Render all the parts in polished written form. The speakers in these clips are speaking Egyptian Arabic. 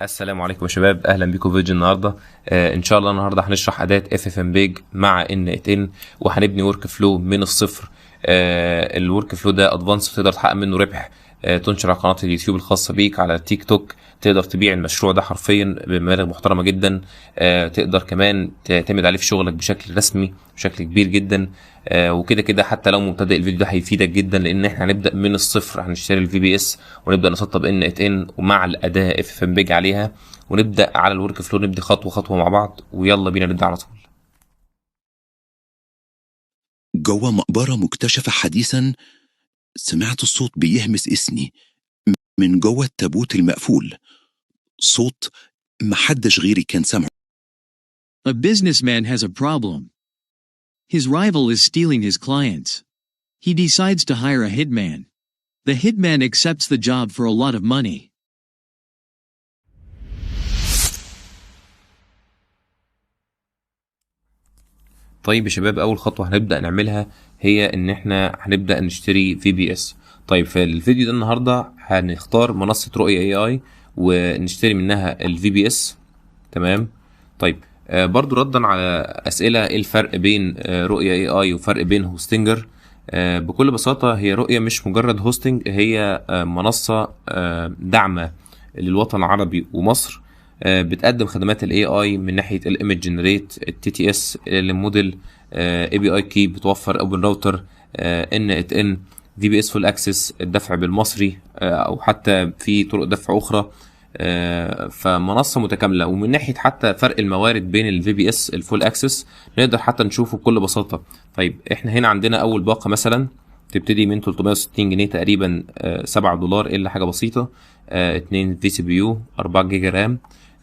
السلام عليكم يا شباب، اهلا بيكم في فيديو النهارده. ان شاء الله النهارده هنشرح اداه FFmpeg مع n8n، وهنبني workflow من الصفر. ال workflow ده advanced، تقدر تحقق منه ربح، تنشر على قناة اليوتيوب الخاصة بيك، على تيك توك، تقدر تبيع المشروع ده حرفيا بمبالغ محترمه جدا. تقدر كمان تعتمد عليه في شغلك بشكل رسمي بشكل كبير جدا. وكده كده حتى لو مبتدئ الفيديو ده هيفيدك جدا، لان احنا هنبدا من الصفر، هنشتري ال VPS ونبدا نسطب n8n ومع الاداة FFmpeg عليها، ونبدا على ال workflow، نبدا خطوة خطوة مع بعض. ويلا بينا نبدا على طول. جوه مقبرة مكتشفة حديثا سمعت الصوت بيهمس اسمي من جوه التابوت المقفول، صوت محدش غيري كان سامعه. A businessman has a problem. His rival is stealing his clients. He decides to hire a hitman. The hitman accepts the job for a lot of money. طيب يا شباب، اول خطوة هنبدا نعملها هي ان احنا هنبدا نشتري VPS. طيب في الفيديو ده النهارده هنختار منصة رؤية AI ونشتري منها ال VPS. تمام. طيب برضو ردا على اسئلة ايه الفرق بين رؤية AI وفرق بين Hostinger. بكل بساطة هي رؤية مش مجرد hosting، هي منصة داعمه للوطن العربي ومصر، بتقدم خدمات ال AI من ناحية ال image generate، ال TTS، ال model، API key، بتوفر OpenRouter، n8n، VPS full access، الدفع بالمصري، او حتى في طرق دفع اخرى. فمنصه متكاملة. ومن ناحية حتى فرق الموارد بين ال VPS ال full access نقدر حتى نشوفه بكل بساطة. طيب احنا هنا عندنا اول باقه مثلا تبتدي من 360 جنيه تقريبا، 7 دولار الا حاجة بسيطة، 2 vCPU، 4 جيجا RAM.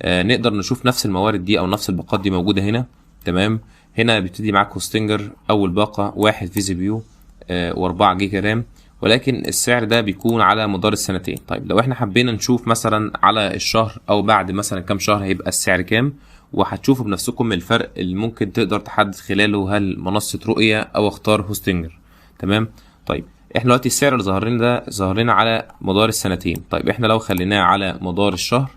نقدر نشوف نفس الموارد دي او نفس الباقات دي موجودة هنا. تمام. هنا بيبتدي معاك Hostinger اول باقه 1 vCPU، و4 جيجا RAM، ولكن السعر ده بيكون على مدار السنتين. طيب لو احنا حبينا نشوف مثلا على الشهر او بعد مثلا كام شهر هيبقى السعر كام، وهتشوفوا بنفسكم الفرق اللي ممكن تقدر تحدد خلاله هل منصة رؤية او اختار Hostinger. تمام. طيب احنا دلوقتي السعر اللي ظهر لنا ده ظهر لنا على مدار السنتين. طيب احنا لو خليناه على مدار الشهر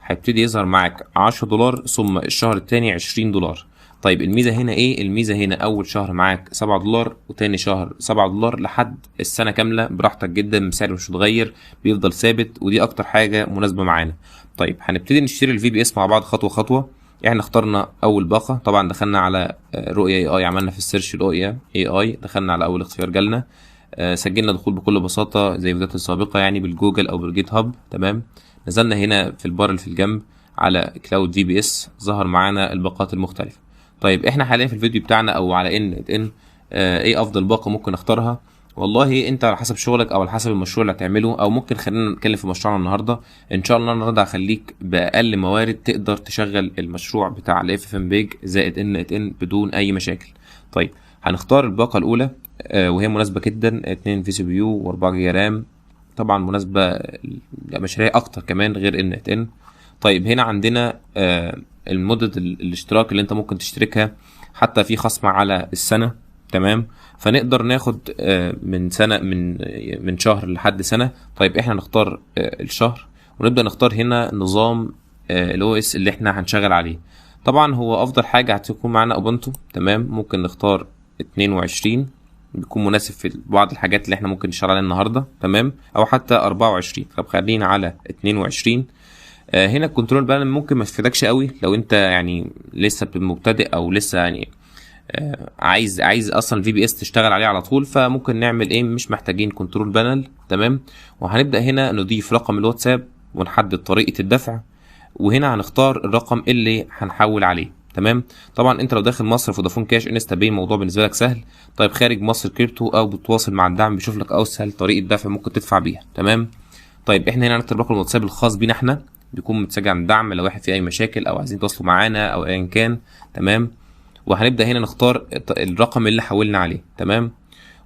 هيبتدي يظهر معاك 10 دولار، ثم الشهر التاني 20 دولار. طيب الميزة هنا ايه؟ الميزة هنا اول شهر معاك 7 دولار وتاني شهر 7 دولار لحد السنة كاملة براحتك جدا، سعر مش متغير، بيفضل ثابت، ودي اكتر حاجة مناسبة معانا. طيب هنبتدي نشتري ال VPS مع بعض خطوة خطوة. احنا اخترنا اول باقة، طبعا دخلنا على رؤية AI، عملنا في ال search رؤية AI، دخلنا على اول اختيار جالنا، سجلنا دخول بكل بساطة زي الفيديوهات السابقة، يعني بالجوجل او بال GitHub. تمام. نزلنا هنا في البار اللي في الجنب على cloud VPS، ظهر معانا الباقات المختلفة. طيب احنا حاليا في الفيديو بتاعنا او على n8n، ايه افضل باقة ممكن اختارها؟ والله انت على حسب شغلك او على حسب المشروع اللي هتعمله، او ممكن خلينا نتكلم في مشروعنا النهارده. ان شاء الله النهارده هخليك باقل موارد تقدر تشغل المشروع بتاع ال FFmpeg زائد n8n بدون اي مشاكل. طيب هنختار الباقة الاولى، وهي مناسبة جدا، 2 vCPU و4 جيجا RAM، طبعا مناسبة لمشاريع اكتر كمان غير n8n. طيب هنا عندنا المدة الاشتراك اللي انت ممكن تشتركها، حتى في خصم على السنة. تمام. فنقدر ناخد من سنة، من شهر لحد سنة. طيب احنا نختار الشهر، ونبدأ نختار هنا نظام ال OS اللي احنا هنشغل عليه. طبعا هو افضل حاجة هتكون معانا Ubuntu. تمام. ممكن نختار 22، بيكون مناسب في بعض الحاجات اللي احنا ممكن نشتغل عليها النهارده. تمام. او حتى 24. طب خلينا على 22. هنا ال control panel ممكن ما تفيدكش قوي لو انت لسه مبتدئ او لسه عايز اصلا VPS تشتغل عليه على طول، فممكن نعمل ايه، مش محتاجين control panel. تمام. وهنبدا هنا نضيف رقم الواتساب ونحدد طريقه الدفع، وهنا هنختار الرقم اللي هنحول عليه. تمام. طبعا انت لو داخل مصر فودافون كاش InstaPay الموضوع بالنسبة لك سهل. طيب خارج مصر كريبتو او بتواصل مع الدعم بيشوف لك اسهل طريقه دفع ممكن تدفع بيها. تمام. طيب احنا هنا هنكتب رقم الواتساب الخاص بينا احنا، بيكون متسجل عند الدعم لو واحد فيه اي مشاكل او عايزين يتواصلوا معانا او ايا كان. تمام. وهنبدا هنا نختار الرقم اللي حولنا عليه. تمام.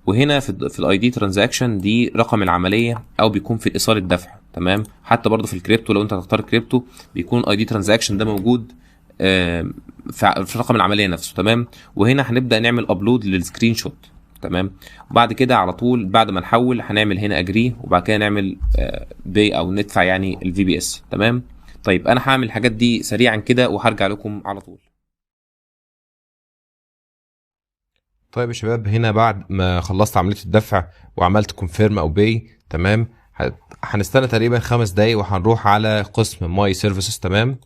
وهنا في ال ID transaction دي رقم العملية او بيكون في الايصال الدفع. تمام. حتى برضو في الكريبتو لو انت هتختار كريبتو بيكون ID transaction ده موجود، في رقم العملية نفسه. تمام. وهنا هنبدا نعمل upload لل screenshot. تمام. وبعد كده على طول بعد ما نحول هنعمل هنا agree، وبعد كده نعمل pay او ندفع ال VPS. تمام. طيب انا هعمل الحاجات دي سريعا كده وهرجع لكم على طول. طيب يا شباب، هنا بعد ما خلصت عملية الدفع وعملت confirm او pay، تمام، هنستنى تقريبا 5 دقايق وهنروح على قسم my services، تمام،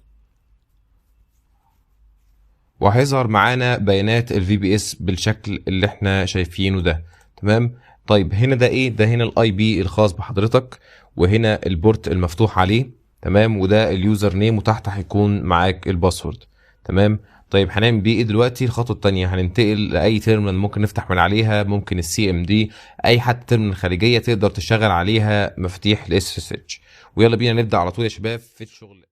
وهيظهر معانا بيانات ال VPS بالشكل اللي احنا شايفينه ده، تمام. طيب هنا ده ايه؟ ده هنا ال IP الخاص بحضرتك، وهنا ال port المفتوح عليه، تمام، وده ال username، وتحت هيكون معاك ال password، تمام. طيب هنعمل بيه ايه دلوقتي؟ الخطوة الثانية هننتقل لاي terminal ممكن نفتح من عليها، ممكن ال CMD، اي حتى terminal خارجية تقدر تشغل عليها مفاتيح ال SSH. ويلا بينا نبدا على طول يا شباب في الشغل.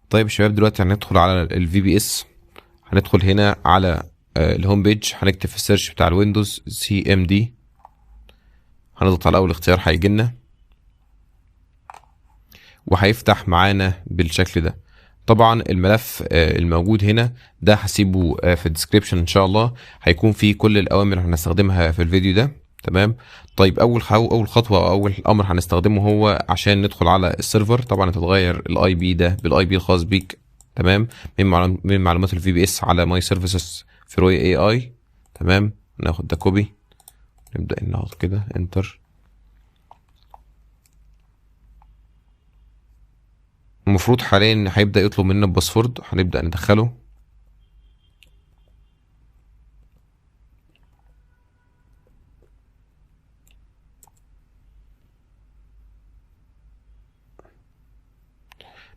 طيب يا شباب، دلوقتي هندخل على ال VPS، هندخل هنا على ال home page، هنكتب في ال search بتاع ال Windows CMD، هنضغط على اول اختيار هيجي لنا وهيفتح معانا بالشكل ده. طبعا الملف الموجود هنا ده هسيبه في ال description ان شاء الله، هيكون فيه كل الاوامر اللي هنستخدمها في الفيديو ده، تمام. طيب اول خطوة او اول امر هنستخدمه هو عشان ندخل على ال server. طبعا هتتغير ال IP ده بال IP الخاص بيك، تمام، من معلومات ال VPS على my services في رؤية AI، تمام. ناخد ده copy، نبدا نضغط كده enter. المفروض حاليا هيبدأ يطلب مننا ال password، هنبدأ ندخله.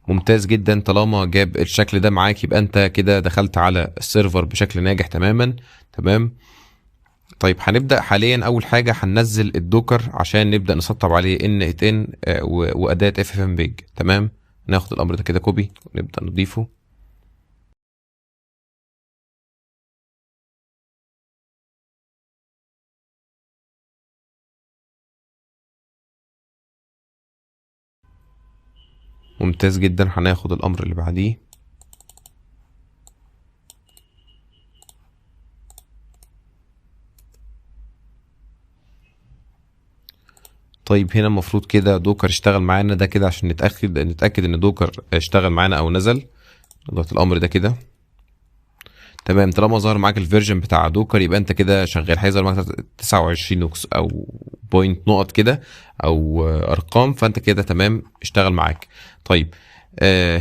ممتاز جدا، طالما جاب الشكل ده معاك يبقى انت كده دخلت على ال server بشكل ناجح تماما، تمام. طيب هنبدأ حاليا اول حاجة هننزل ال Docker عشان نبدأ نسطب عليه n8n وأداة FFmpeg، تمام. ناخد الامر ده كده copy ونبدأ نضيفه. ممتاز جدا، هناخد الامر اللي بعديه. طيب هنا المفروض كده Docker اشتغل معانا، ده كده عشان نتأكد ان Docker اشتغل معانا او نزل. نضغط الامر ده كده، تمام. طالما ظهر معاك ال version بتاع Docker يبقى انت كده شغال، هيظهر معاك 29 او point نقط كده او ارقام، فانت كده تمام اشتغل معاك. طيب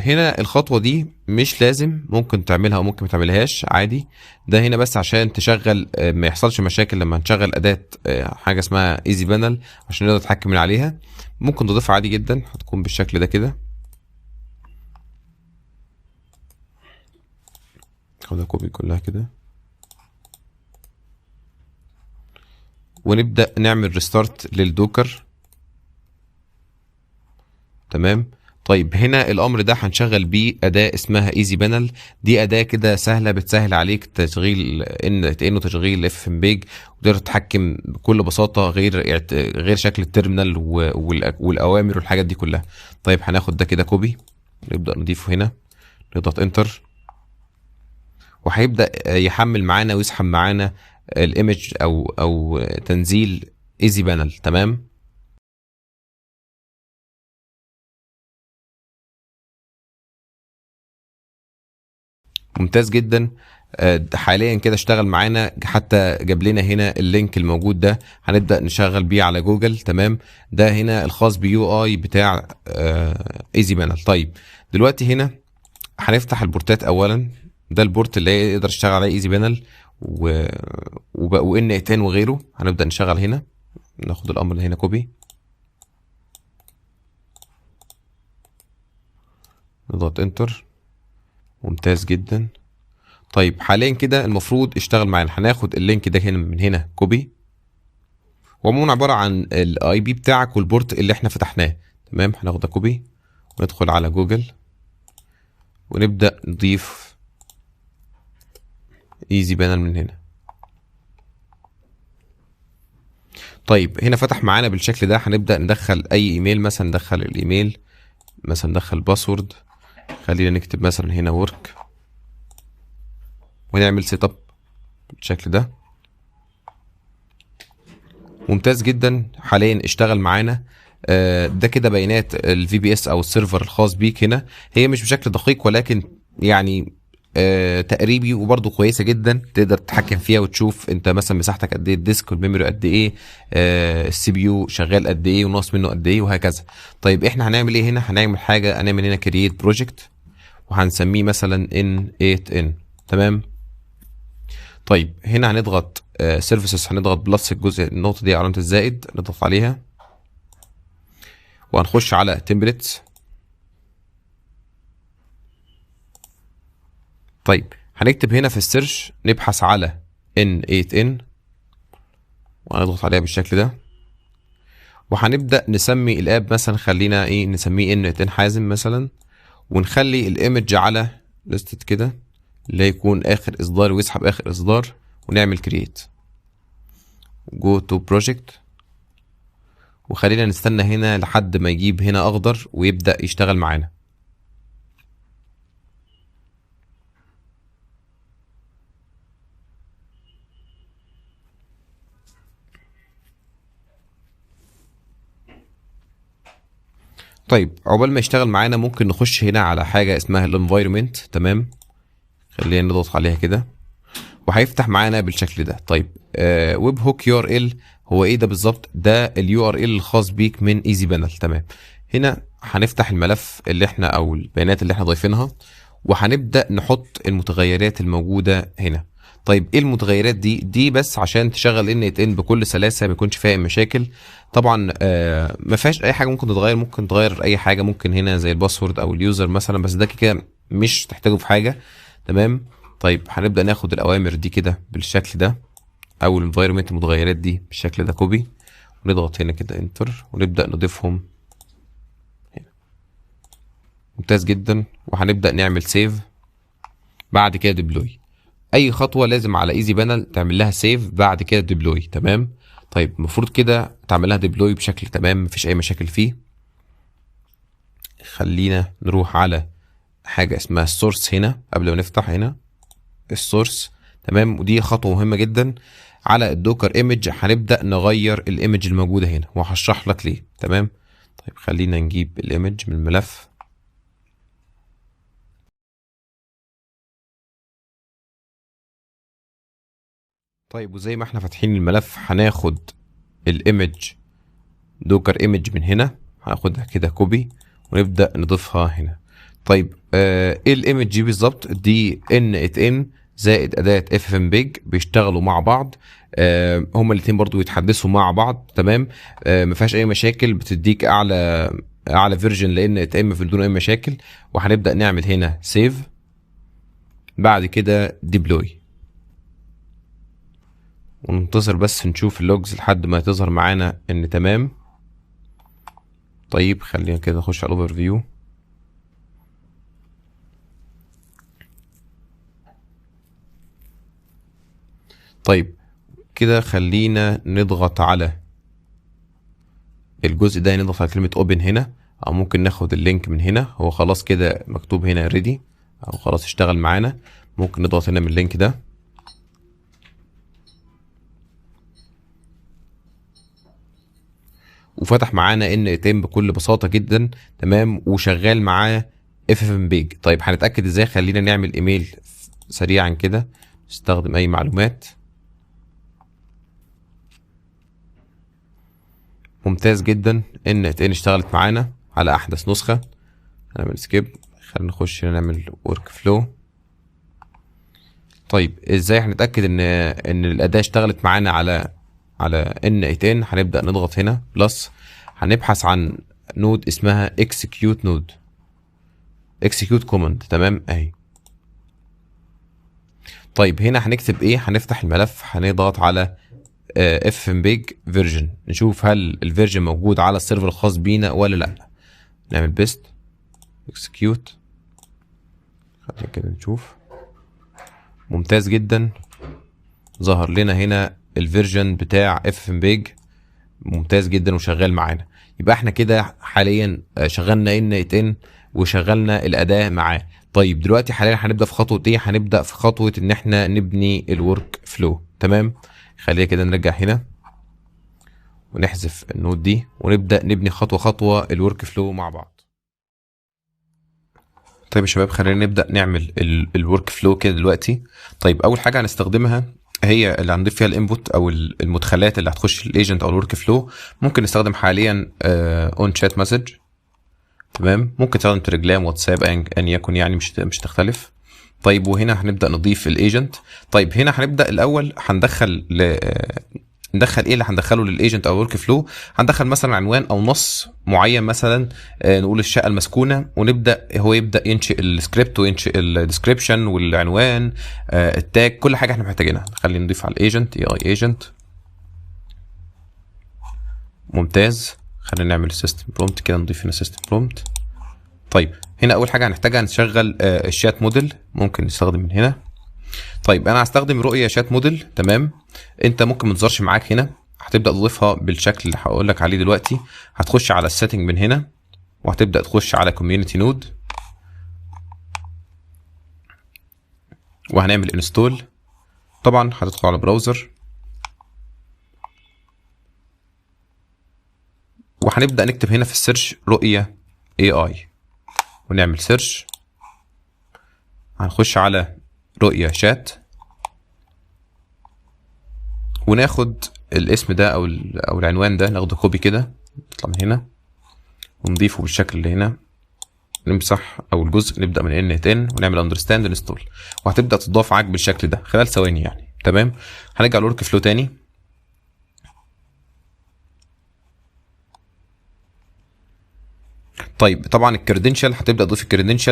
هنا الخطوة دي مش لازم، ممكن تعملها وممكن ما تعملهاش عادي. ده هنا بس عشان تشغل ما يحصلش مشاكل لما نشغل اداه حاجة اسمها EasyPanel عشان نقدر نتحكم من عليها. ممكن تضيفها عادي جدا، هتكون بالشكل ده كده. خدها copy كلها كده ونبدا نعمل restart لل Docker، تمام. طيب هنا الامر ده هنشغل بيه اداه اسمها EasyPanel. دي اداه كده سهلة بتسهل عليك تشغيل n8n وتشغيل FFmpeg، وتقدر تتحكم بكل بساطة غير شكل ال terminal والاوامر والحاجات دي كلها. طيب هناخد ده كده copy، نبدا نضيفه هنا، نضغط enter، وهيبدا يحمل معانا ويسحب معانا ال image او تنزيل EasyPanel، تمام. ممتاز جدا. حاليا كده اشتغل معانا، حتى جاب لنا هنا ال link الموجود ده هنبدا نشغل بيه على جوجل، تمام. ده هنا الخاص ب UI بتاع EasyPanel. طيب دلوقتي هنا هنفتح ال portات اولا. ده ال port اللي يقدر يشتغل عليه EasyPanel و n8n وغيره. هنبدا نشغل هنا، ناخد الامر ده هنا copy، نضغط enter. ممتاز جدا. طيب حاليا كده المفروض اشتغل معانا. هناخد ال link ده هنا من هنا copy، وعموما عبارة عن ال IP بتاعك وال port اللي احنا فتحناه، تمام. هناخد ده copy وندخل على جوجل ونبدا نضيف EasyPanel من هنا. طيب هنا فتح معانا بالشكل ده. هنبدا ندخل اي ايميل، مثلا ندخل الايميل، مثلا ندخل password، خلينا نكتب مثلا هنا work، ونعمل setup بالشكل ده. ممتاز جدا. حاليا اشتغل معانا. ده كده بيانات ال VPS او ال server الخاص بيك. هنا هي مش بشكل دقيق ولكن يعني تقريبي، وبرده كويسة جدا، تقدر تتحكم فيها وتشوف انت مثلا مساحتك قد ايه، ال disk وال memory قد ايه، ال CPU شغال قد ايه وناقص منه قد ايه وهكذا. طيب احنا هنعمل ايه هنا؟ هنعمل حاجة، هنعمل هنا create project وهنسميه مثلا n8n. تمام. طيب هنا هنضغط services، هنضغط plus، الجزء النقطة دي علامة الزائد نضغط عليها، وهنخش على templates. طيب هنكتب هنا في ال search نبحث على n8n وهنضغط عليها بالشكل ده، وهنبدأ نسمي ال app مثلا، خلينا ايه نسميه n8n حازم مثلا، ونخلي ال image على latest كده اللي يكون اخر اصدار ويسحب اخر اصدار، ونعمل create go to project، وخلينا نستنى هنا لحد ما يجيب هنا اخضر ويبدأ يشتغل معانا. طيب عقبال ما يشتغل معانا ممكن نخش هنا على حاجة اسمها ال environment. تمام، خلينا نضغط عليها كده وهيفتح معانا بالشكل ده. طيب webhook URL هو ايه ده بالظبط؟ ده ال URL الخاص بيك من EasyPanel. تمام، هنا هنفتح الملف اللي احنا او البيانات اللي احنا ضايفينها، وهنبدا نحط المتغيرات الموجودة هنا. طيب ايه المتغيرات دي؟ دي بس عشان تشغل n8n بكل سلاسة، ما يكونش فيها مشاكل. طبعا ما فيهاش اي حاجة ممكن تتغير، ممكن تغير اي حاجة، ممكن هنا زي ال password او ال user مثلا، بس ده كده مش تحتاجه في حاجة. تمام. طيب هنبدا ناخد الاوامر دي كده بالشكل ده، او ال environment المتغيرات دي بالشكل ده copy، ونضغط هنا كده enter، ونبدا نضيفهم هنا. ممتاز جدا. وهنبدا نعمل save، بعد كده deploy. اي خطوة لازم على EasyPanel تعمل لها save بعد كده deploy. تمام. طيب المفروض كده تعمل لها deploy بشكل تمام، مفيش اي مشاكل فيه. خلينا نروح على حاجة اسمها ال source هنا قبل ما نفتح هنا ال source. تمام، ودي خطوة مهمة جدا. على ال Docker image هنبدا نغير ال image الموجودة هنا، وهشرح لك ليه. تمام. طيب خلينا نجيب ال image من الملف. طيب وزي ما احنا فاتحين الملف هناخد ال image Docker image من هنا، هناخدها كده copy ونبدا نضيفها هنا. طيب ايه ال image دي بالظبط؟ دي n8n زائد اداه FFmpeg، بيشتغلوا مع بعض، هما الاثنين برضو يتحدثوا مع بعض. تمام، ما فيهاش اي مشاكل، بتديك اعلى version ل n8n بدون اي مشاكل. وهنبدا نعمل هنا save، بعد كده deploy، وننتظر بس نشوف ال logs لحد ما تظهر معانا ان تمام. طيب خلينا كده نخش على ال overview. طيب كده خلينا نضغط على الجزء ده، نضغط على كلمة open هنا، او ممكن ناخد ال link من هنا. هو خلاص كده مكتوب هنا ready، او خلاص اشتغل معانا. ممكن نضغط هنا من ال link ده. وفتح معانا n8n بكل بساطة جدا. تمام، وشغال معاه FFmpeg. طيب هنتأكد ازاي؟ خلينا نعمل ايميل سريعا كده، نستخدم اي معلومات. ممتاز جدا، n8n اشتغلت معانا على احدث نسخة. هنعمل skip، خلينا نخش نعمل workflow. طيب ازاي هنتأكد ان الأداة اشتغلت معانا على n8n؟ هنبدأ نضغط هنا plus، هنبحث عن node اسمها execute node، execute command. تمام اهي. طيب هنا هنكتب ايه؟ هنفتح الملف، هنضغط على FFmpeg version، نشوف هل ال version موجود على ال server الخاص بينا ولا لا. نعمل paste execute، خلينا كده نشوف. ممتاز جدا، ظهر لنا هنا ال version بتاع FFmpeg، ممتاز جدا وشغال معانا. يبقى احنا كده حاليا شغلنا n8n وشغلنا الاداة معاه. طيب دلوقتي حاليا هنبدا في خطوة ايه؟ هنبدا في خطوة ان احنا نبني ال workflow. تمام، خلينا كده نرجع هنا ونحذف ال note دي، ونبدا نبني خطوة خطوة ال workflow مع بعض. طيب يا شباب، خلينا نبدا نعمل ال workflow كده دلوقتي. طيب اول حاجة هنستخدمها هي اللي هنضيف فيها ال input او المدخلات اللي هتخش ال agent او ال workflow. ممكن نستخدم حاليا on chat message، تمام. ممكن تستخدم تليجرام، واتساب، ان يكن يعني، مش تختلف. طيب وهنا هنبدا نضيف ال agent. طيب هنا هنبدا الاول هندخل ندخل ايه اللي هندخله لل agent او workflow؟ هندخل مثلا عنوان او نص معين، مثلا نقول الشقة المسكونه، ونبدا هو يبدا ينشئ السكريبت وينشئ ال description والعنوان، ال tag، كل حاجة احنا محتاجينها. خلينا نضيف على ال agent AI agent. ممتاز. خلينا نعمل system prompt كده، نضيف هنا system prompt. طيب هنا اول حاجة هنحتاجها نشغل ال chat model، ممكن نستخدم من هنا. طيب انا هستخدم رؤية chat model، تمام. انت ممكن ما تظهرش معاك هنا، هتبدا تضيفها بالشكل اللي هقول لك عليه دلوقتي. هتخش على ال setting من هنا، وهتبدا تخش على community node، وهنعمل install. طبعا هتدخل على browser، وهنبدا نكتب هنا في ال search رؤية AI، ونعمل search. هنخش على رؤية شات، وناخد الاسم ده او العنوان ده، ناخده copy كده، نطلع من هنا ونضيفه بالشكل اللي هنا، نمسح اول جزء، نبدا من n8n ونعمل understand install، وهتبدا تضاف معاك بالشكل ده خلال ثواني يعني، تمام. هنرجع ال workflow تاني. طيب طبعا ال credential هتبدا تضيف ال credential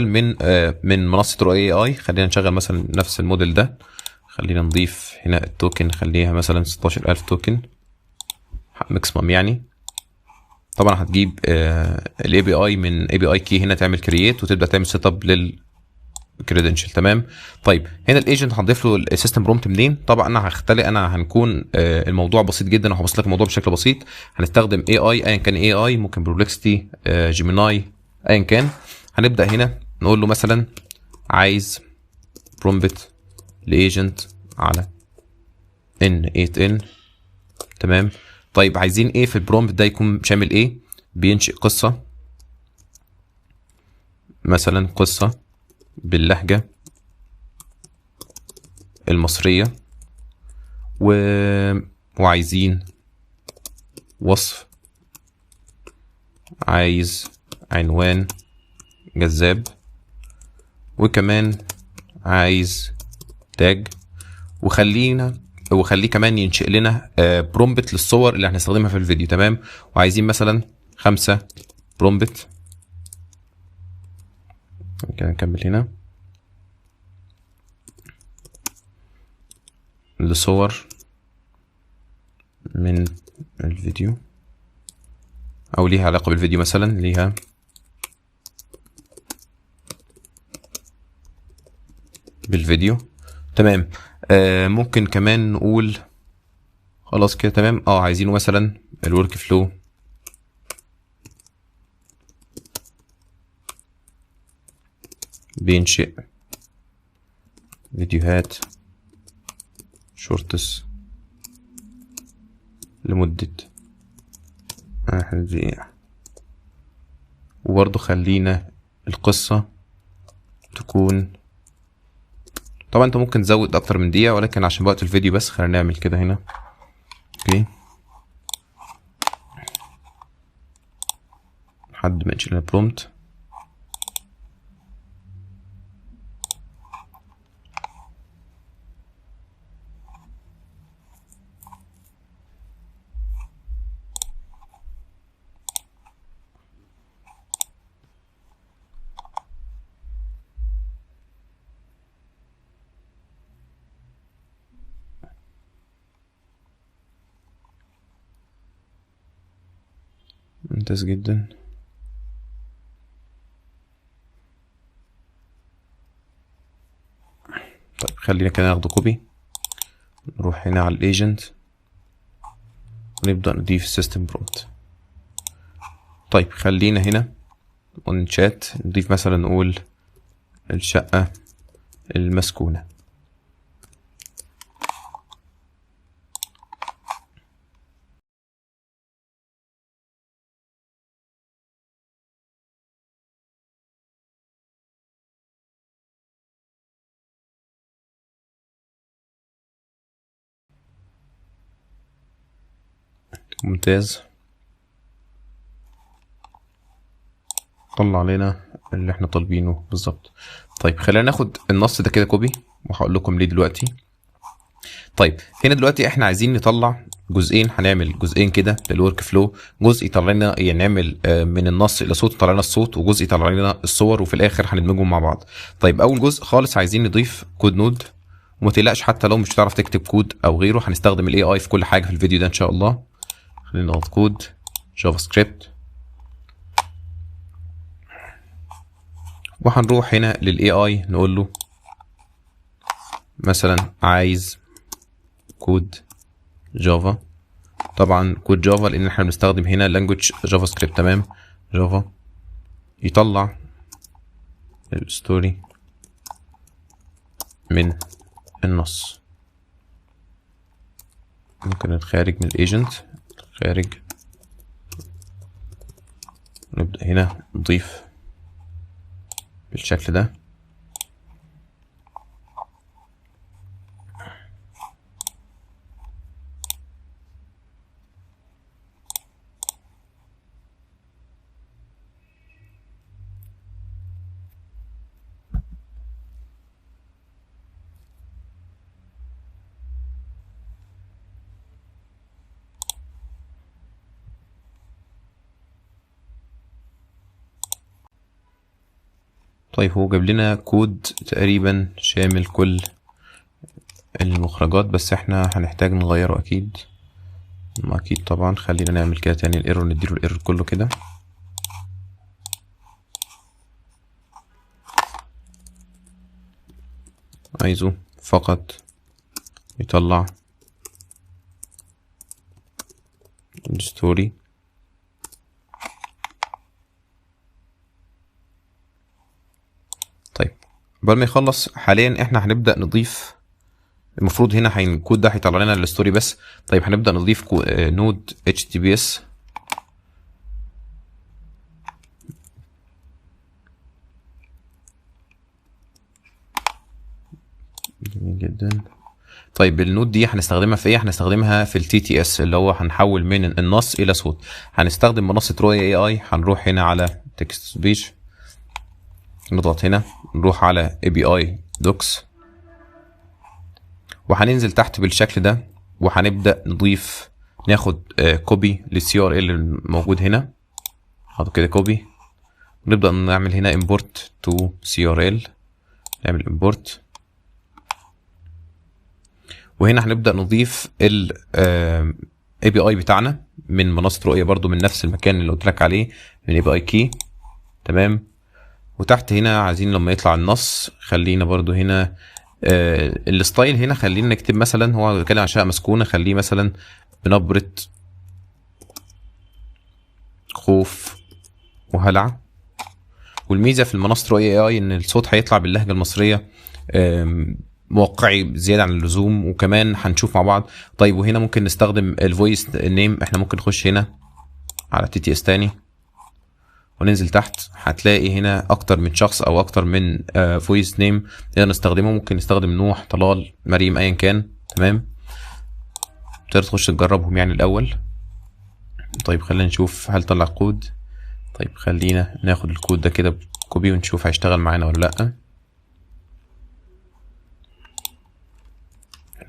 من منصة رؤية AI. خلينا نشغل مثلا نفس الموديل ده، خلينا نضيف هنا ال token، نخليها مثلا 16000 token maximum يعني. طبعا هتجيب ال API من API key هنا، تعمل create وتبدا تعمل setup لل credential، تمام. طيب هنا ال agent هنضيف له ال system prompt منين؟ طبعا انا هختلق، انا هنكون الموضوع بسيط جدا، وهبسط لك الموضوع بشكل بسيط. هنستخدم AI، ايا كان AI، ممكن Perplexity، Gemini، ايا كان. هنبدا هنا نقول له مثلا عايز prompt ل agent على n8n، تمام. طيب عايزين ايه في ال prompt ده؟ يكون شامل ايه؟ بينشئ قصة مثلا، قصة باللهجة المصرية، وعايزين وصف، عايز عنوان جذاب، وكمان عايز tag، وخليه كمان ينشئ لنا prompt للصور اللي هنستخدمها في الفيديو، تمام. وعايزين مثلا 5 prompt كده، نكمل هنا لصور من الفيديو او ليها علاقة بالفيديو، مثلا ليها بالفيديو، تمام. ممكن كمان نقول خلاص كده، تمام. عايزينه مثلا ال workflow بينشئ فيديوهات shorts لمدة 1 دقيقة، وبرضه خلينا القصة تكون، طبعا انت ممكن تزود اكتر من دقيقة، ولكن عشان وقت الفيديو بس خلينا نعمل كده هنا. okay، لحد ما نشيل ال prompt. ممتاز جدا. طيب خلينا كده ناخده copy، نروح هنا على ال agent ونبدأ نضيف system prompt. طيب خلينا هنا on chat نضيف مثلا، نقول الشقة المسكونة. ممتاز، طلع علينا اللي احنا طالبينه بالظبط. طيب خلينا ناخد النص ده كده copy، وهقول لكم ليه دلوقتي. طيب هنا دلوقتي احنا عايزين نطلع جزئين، هنعمل جزئين كده لل workflow، جزء يطلع لنا يعني نعمل من النص الى صوت يطلع لنا الصوت، وجزء يطلع لنا الصور، وفي الاخر هندمجهم مع بعض. طيب اول جزء خالص عايزين نضيف code node، وما تقلقش حتى لو مش هتعرف تكتب كود او غيره، هنستخدم ال AI في كل حاجة في الفيديو ده ان شاء الله. خلينا نضغط code JavaScript، وهنروح هنا لل AI نقول له مثلا عايز code Java، طبعا code Java لان احنا بنستخدم هنا language JavaScript، تمام. Java يطلع ال story من النص، ممكن نتخارج من ال agent، خارج، نبدأ هنا نضيف بالشكل ده. طيب هو جاب لنا كود تقريبا شامل كل المخرجات، بس احنا هنحتاج نغيره اكيد، اكيد طبعا. خلينا نعمل كده تاني ال error، نديله ال error كله كده. عايزه فقط يطلع ال story. طيب قبل ما يخلص حاليا احنا هنبدأ نضيف، المفروض هنا الكود ده هيطلع لنا ال story بس. طيب هنبدأ نضيف node HTTPS. جميل جدا. طيب ال node دي هنستخدمها في ايه؟ هنستخدمها في ال TTS اللي هو هنحول من النص الى صوت. هنستخدم منصة رؤية AI، هنروح هنا على text speech، نضغط هنا، نروح على API docs، وهننزل تحت بالشكل ده، وهنبدأ نضيف، ناخد copy لل CURL الموجود هنا، ناخد كده copy، ونبدأ نعمل هنا import to CURL، نعمل import، وهنا هنبدأ نضيف ال API بتاعنا من منصة رؤية برضو، من نفس المكان اللي قلت لك عليه، من API key، تمام. وتحت هنا عايزين لما يطلع النص، خلينا برضو هنا ال style هنا خلينا نكتب مثلا، هو بيتكلم عن شقة مسكونة، خليه مثلا بنبرة خوف وهلع. والميزة في المنصة رؤية AI ان الصوت هيطلع باللهجة المصرية موقعي زيادة عن اللزوم، وكمان هنشوف مع بعض. طيب وهنا ممكن نستخدم ال voice name، احنا ممكن نخش هنا على TTS تاني وننزل تحت، هتلاقي هنا اكتر من شخص او اكتر من voice name نقدر نستخدمه. ممكن نستخدم نوح، طلال، مريم، ايا كان، تمام. تقدر تخش تجربهم يعني الاول. طيب خلينا نشوف هل طلع كود. طيب خلينا ناخد الكود ده كده copy ونشوف هيشتغل معانا ولا لا.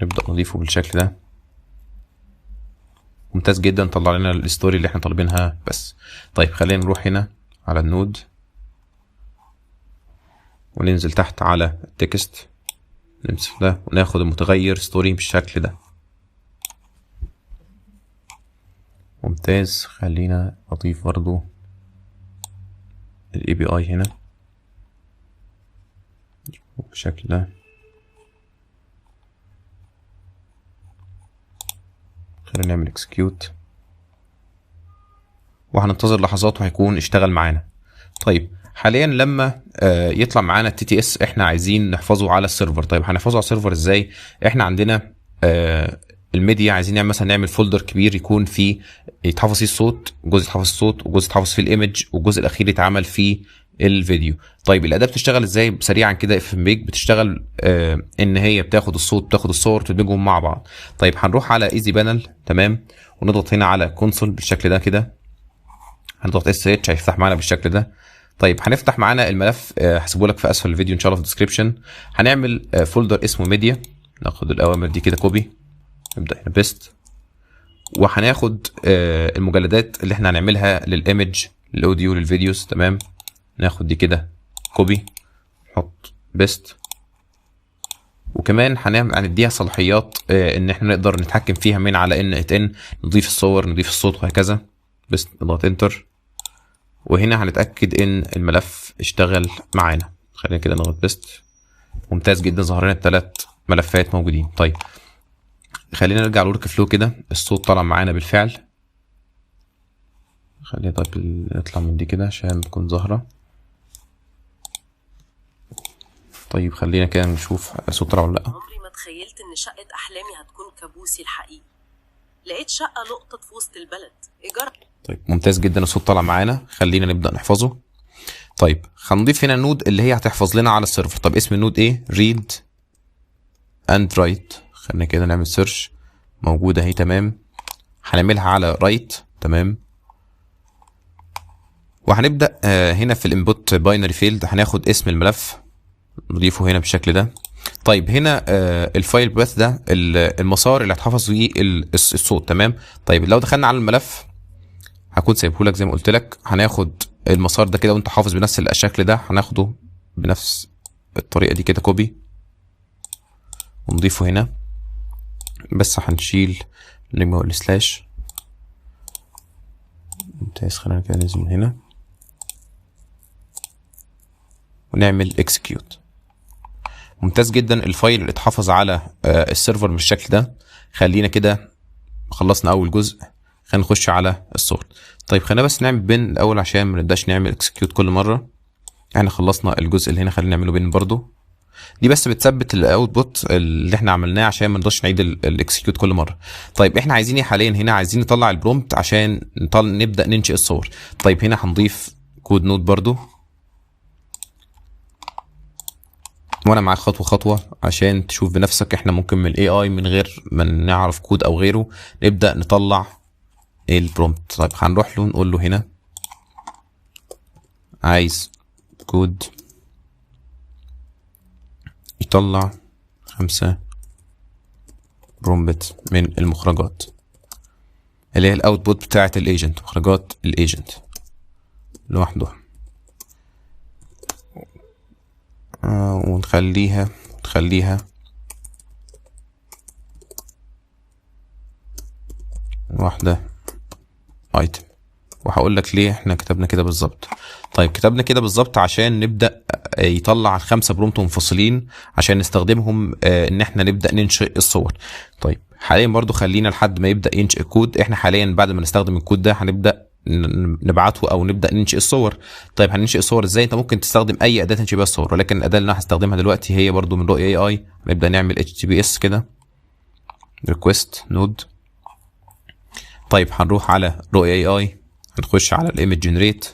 نبدأ نضيفه بالشكل ده. ممتاز جدا، طلع لنا ال story اللي احنا طالبينها بس. طيب خلينا نروح هنا على ال node وننزل تحت على ال text، نمسك ده وناخد المتغير story بالشكل ده. ممتاز. خلينا اضيف برضو ال API هنا بالشكل ده. خلينا نعمل execute، وهننتظر لحظات وهيكون اشتغل معانا. طيب حاليا لما يطلع معانا ال TTS احنا عايزين نحفظه على ال server. طيب هنحفظه على ال server ازاي؟ احنا عندنا الميديا، عايزين نعمل مثلا نعمل folder كبير يكون فيه يتحفظ فيه الصوت، جزء يتحفظ الصوت، وجزء يتحفظ فيه ال image، والجزء الاخير يتعمل فيه الفيديو. طيب الاداة بتشتغل ازاي سريعا كده؟ FFmpeg بتشتغل ان هي بتاخد الصوت، بتاخد الصور، تدمجهم مع بعض. طيب هنروح على EasyPanel، تمام، ونضغط هنا على console بالشكل ده كده، هنضغط SH هيفتح معانا بالشكل ده. طيب هنفتح معانا الملف، هسيبه لك في اسفل الفيديو ان شاء الله في ال description. هنعمل folder اسمه ميديا، ناخد الاوامر دي كده copy، نبدا هنا paste، وهناخد المجلدات اللي احنا هنعملها لل image لل audio لل videos. تمام، ناخد دي كده copy، نحط paste، وكمان هنديها صلاحيات ان احنا نقدر نتحكم فيها من على n8n، نضيف الصور نضيف الصوت وهكذا. بس نضغط enter، وهنا هنتاكد ان الملف اشتغل معانا. خلينا كده نضغط paste. ممتاز جدا، ظهر لنا الثلاث ملفات موجودين. طيب خلينا نرجع لل workflow كده، الصوت طلع معانا بالفعل. خلينا طيب نطلع من دي كده عشان تكون ظاهره. طيب خلينا كده نشوف الصوت طلع ولا لا. عمري ما تخيلت ان شقة احلامي هتكون كابوسي الحقيقي. لقيت شقة لقطة في وسط البلد ايجار. طيب ممتاز جدا، الصوت طلع معانا. خلينا نبدأ نحفظه. طيب هنضيف هنا node اللي هي هتحفظ لنا على ال server. طب اسم ال node ايه؟ read and write. خلينا كده نعمل search، موجودة اهي. تمام، هنعملها على write. تمام، وهنبدأ هنا في ال input binary field هناخد اسم الملف نضيفه هنا بالشكل ده. طيب هنا ال file path ده المسار اللي هتحفظ فيه الصوت. تمام، طيب لو دخلنا على الملف هكون سايبه لك زي ما قلت لك، هناخد المسار ده كده وانت حافظ بنفس الشكل ده، هناخده بنفس الطريقة دي كده copy ونضيفه هنا، بس هنشيل النجمة وال slash. ممتاز، خلينا كده ننزل من هنا ونعمل execute. ممتاز جدا، ال file اللي اتحفظ على ال server بالشكل ده. خلينا كده خلصنا اول جزء، خلينا نخش على الصور. طيب خلينا بس نعمل pin الاول عشان ما نبداش نعمل execute كل مرة. احنا خلصنا الجزء اللي هنا، خلينا نعمله pin برضو. دي بس بتثبت ال output اللي احنا عملناه عشان ما نقدرش نعيد ال execute كل مرة. طيب احنا عايزين ايه حاليا؟ هنا عايزين نطلع ال prompt عشان نبدا ننشئ الصور. طيب هنا هنضيف code node برضو، وانا معاك خطوة خطوة عشان تشوف بنفسك احنا ممكن من ال AI من غير ما نعرف كود او غيره نبدا نطلع ال prompt. طيب هنروح له نقول له هنا عايز كود يطلع 5 prompt من المخرجات اللي هي ال output بتاعه ال agent، مخرجات ال agent لوحده، ونخليها واحدة item. وهقول لك ليه احنا كتبنا كده بالظبط. طيب كتبنا كده بالظبط عشان نبدا يطلع 5 prompt منفصلين عشان نستخدمهم ان احنا نبدا ننشئ الصور. طيب حاليا برضو خلينا لحد ما يبدا ينشئ الكود. احنا حاليا بعد ما نستخدم الكود ده هنبدا نبعته او نبدا ننشئ الصور. طيب هننشئ الصور ازاي؟ انت ممكن تستخدم اي اداه تنشئ بيها الصور، ولكن الاداة اللي انا هستخدمها دلوقتي هي برضو من رؤية AI. هنبدا نعمل HTTPS كده request node. طيب هنروح على رؤية AI، هنخش على ال image generate،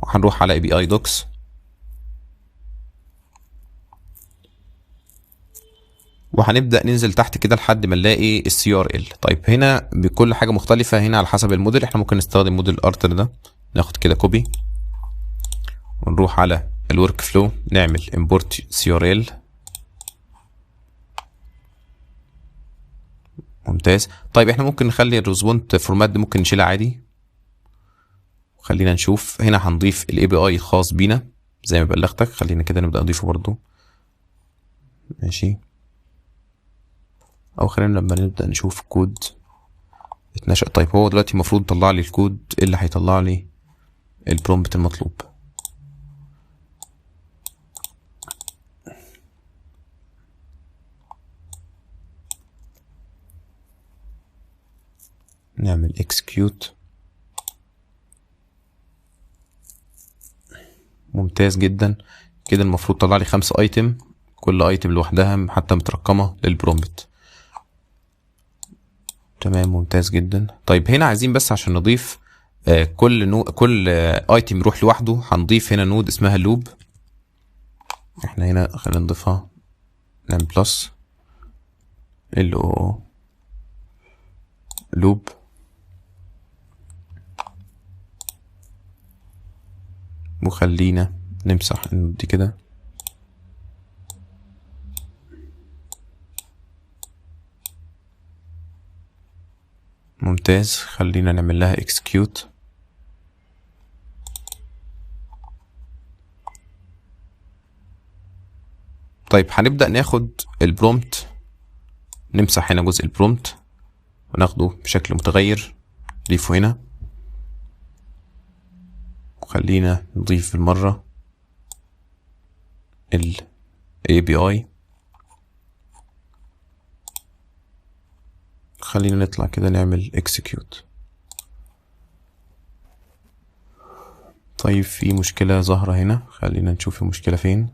وهنروح على API docs، وهنبدا ننزل تحت كده لحد ما نلاقي ال cURL. طيب هنا بكل حاجة مختلفة هنا على حسب الموديل، احنا ممكن نستخدم model Artr ده، ناخد كده copy ونروح على ال workflow نعمل import cURL. ممتاز. طيب احنا ممكن نخلي ال response format دي ممكن نشيلها عادي. خلينا نشوف هنا هنضيف ال API الخاص بينا زي ما بلغتك، خلينا كده نبدا نضيفه برضو ماشي، او خلينا لما نبدا نشوف كود اتنشأ. طيب هو دلوقتي المفروض طلع لي الكود اللي هيطلع لي ال prompt المطلوب. نعمل execute. ممتاز جدا كده، المفروض طلع لي 5 item، كل item لوحدها حتى مترقمه لل prompt. تمام ممتاز جدا. طيب هنا عايزين بس عشان نضيف كل item يروح لوحده، هنضيف هنا node اسمها loop. احنا هنا خلينا نضيفها، نعمل plus L O O. loop. وخلينا نمسح ال node دي كده. ممتاز، خلينا نعمل لها execute. طيب هنبدأ ناخد ال prompt، نمسح هنا جزء ال prompt وناخده بشكل متغير، نضيفه هنا، وخلينا نضيف بالمرة ال API. خلينا نطلع كده نعمل execute. طيب في مشكلة ظاهرة هنا، خلينا نشوف المشكلة فين.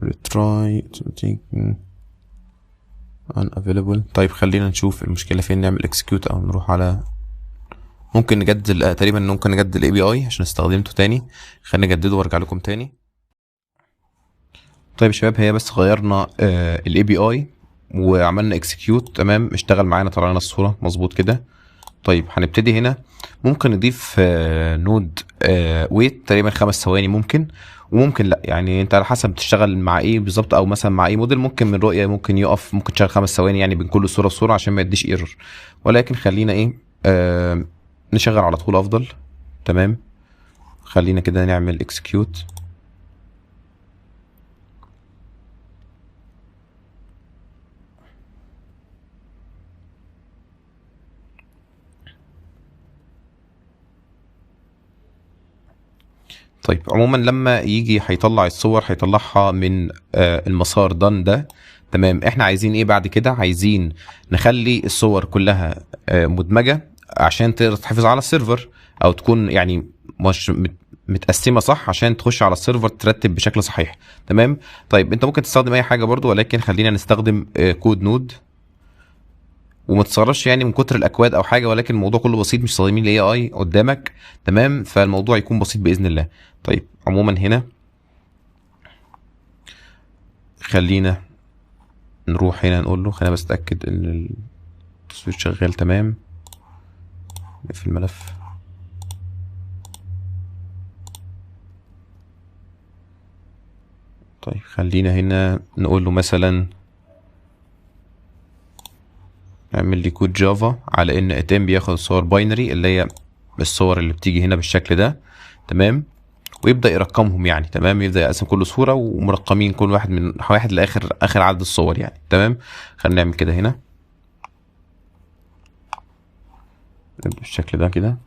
retry unavailable. طيب خلينا نشوف المشكلة فين، نعمل execute او نروح على، ممكن نجدد تقريبا، ممكن نجدد ال API عشان استخدمته تاني. خلينا نجدده وارجع لكم تاني. طيب يا شباب، هي بس غيرنا ال API وعملنا execute، تمام، اشتغل معانا، طلع لنا الصورة مظبوط كده. طيب هنبتدي هنا، ممكن نضيف node wait تقريبا 5 ثواني ممكن، وممكن لا، يعني انت على حسب تشتغل مع ايه بالظبط، او مثلا مع اي موديل. ممكن من رؤية ممكن يقف، ممكن تشتغل 5 ثواني يعني بين كل صورة وصورة عشان ما يديش error، ولكن خلينا ايه نشغل على طول افضل. تمام، خلينا كده نعمل execute. طيب عموما لما يجي هيطلع الصور هيطلعها من المسار done ده. تمام، احنا عايزين ايه بعد كده؟ عايزين نخلي الصور كلها مدمجة عشان تقدر تحافظ على ال server، او تكون يعني مش متقسمة صح عشان تخش على ال server ترتب بشكل صحيح. تمام، طيب انت ممكن تستخدم اي حاجة برضو، ولكن خلينا نستخدم كود node، وما تتصرفش يعني من كتر الاكواد او حاجة، ولكن الموضوع كله بسيط، مش صادمين ال AI قدامك. تمام، فالموضوع يكون بسيط باذن الله. طيب عموما هنا خلينا نروح هنا نقول له، خلينا بس اتاكد ان التصوير شغال. تمام، نقفل الملف. طيب خلينا هنا نقول له مثلا اعمل لي كود Java على ان اتم بياخد صور binary اللي هي الصور اللي بتيجي هنا بالشكل ده. تمام، ويبدا يرقمهم يعني. تمام، يبدا يقسم كل صوره ومرقمين كل واحد من واحد لاخر اخر عدد الصور يعني. تمام، خلينا نعمل كده هنا بالشكل ده كده.